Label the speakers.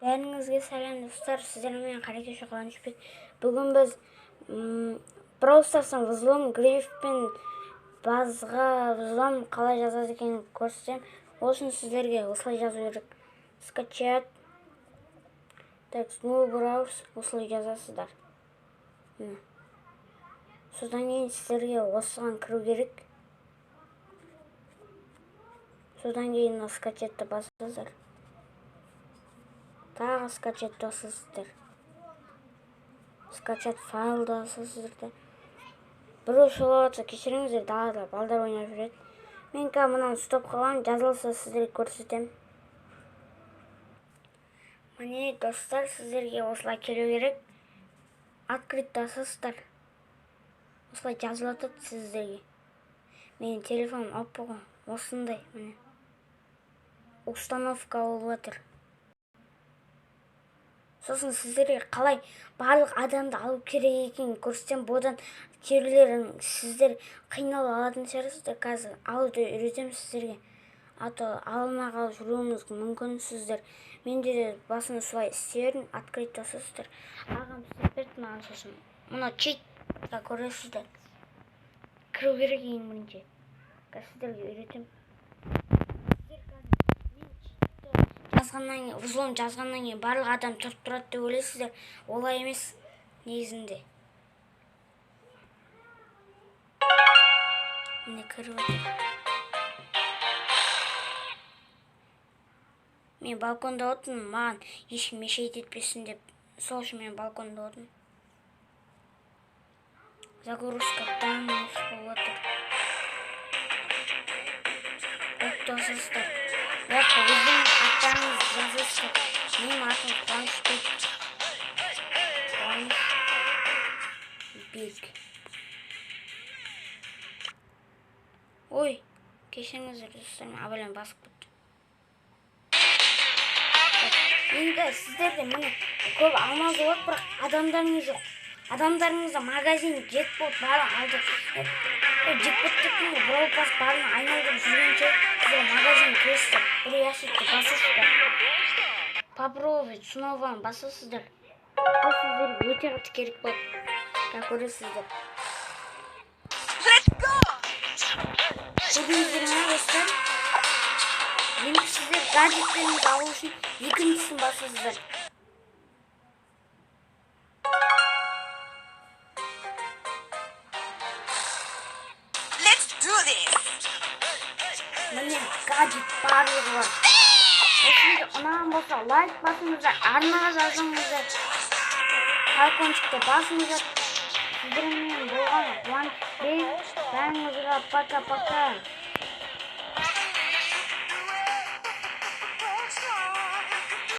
Speaker 1: Бәріңізге сәлем, достар! Сіздермен Қаракеш Қуанышбек. Бүгін біз Brawl Stars'тан взлом грифпен базға взлом қалай жазады екенін көрсетемін. Ол үшін сіздерге осылай жазу керек. Скачать. Так, ну Browse осылай жазасыздар. Міне. Содан кейін сіздерге осыған кіру керек. Содан кейін мына скачатьты басасыздар. Тағы скачать басасыздар. Скачать файлды басасыздар да. Біреу шулап жатса, кешіріңіздер, далада балдар ойнап жүреді. Мен қазір мынаны стоп қыламын, жазылса, сіздерге көрсетемін. Міне, достар, сіздерге осылай келу керек. Открыть басасыздар. Осылай жазылып жатады сіздерге. Менің телефоным Oppo ғой, осындай, міне. Установка болып жатыр. Сосын сіздерге қалай барлық адамды алу керек екенін көрсетемін. Бұдан кейбіреулерің сіздер қиналып алатын шығарсыздар. Қазір алуды үйретемін сіздерге. А то ала алмай қалып жүруіңіз мүмкін сіздер. Мен де басында солай істей бердім. Открыть басасыздар. Ағам істеп берді маған сосын. Мына читта көресіздер. Кіру керек ең бірінші. Қазір сіздерге үйретемін. Сіздер қазір мен читті жазғаннан кейін, взлом жазғаннан кейін барлық адам тұрып тұрады деп ойлайсыздар. Олай емес негізінде. Міне, кіріп жатыр. Мен балконда отырмын, маған ешкім мешать етпесін деп, сол үшін мен балконда отырмын. Загрузка данных болып жатыр. Басасыздар. Бірақ өзің аттарыңызды жазасыздар. Менің атым Қуанышбек. Қуанышбек. Ой, кешіріңіздер, достар, мен абайлан басып кеттім. Енді сіздерде, міне, көп алмаз болады, бірақ адамдарыңыз жоқ. Адамдарыңызда магазин джекпот барын алды. Джекпот деп ғой, Brawl Pass барын айналдырып жүргенше, сіздер магазин кіресіздер. Бір ящикті басасыздар. Попробовать снова басасыздар. Бұл сіздерге өте қатты керек болады. Как көресіздер.
Speaker 2: Let's go!
Speaker 1: Көрдіңіздер ме, достар? Енді сіздер гаджеттеріңізді алу үшін екіншісін басасыздар.
Speaker 2: Let's do this!
Speaker 1: Міне, гаджет барлығы бар. Осы видео ұнаған болса, лайк басыңыздар, арнаға жазылыңыздар, колокольчикті басыңыздар. Сіздермен болған Қуанышбек. Бәріңізге пока пока.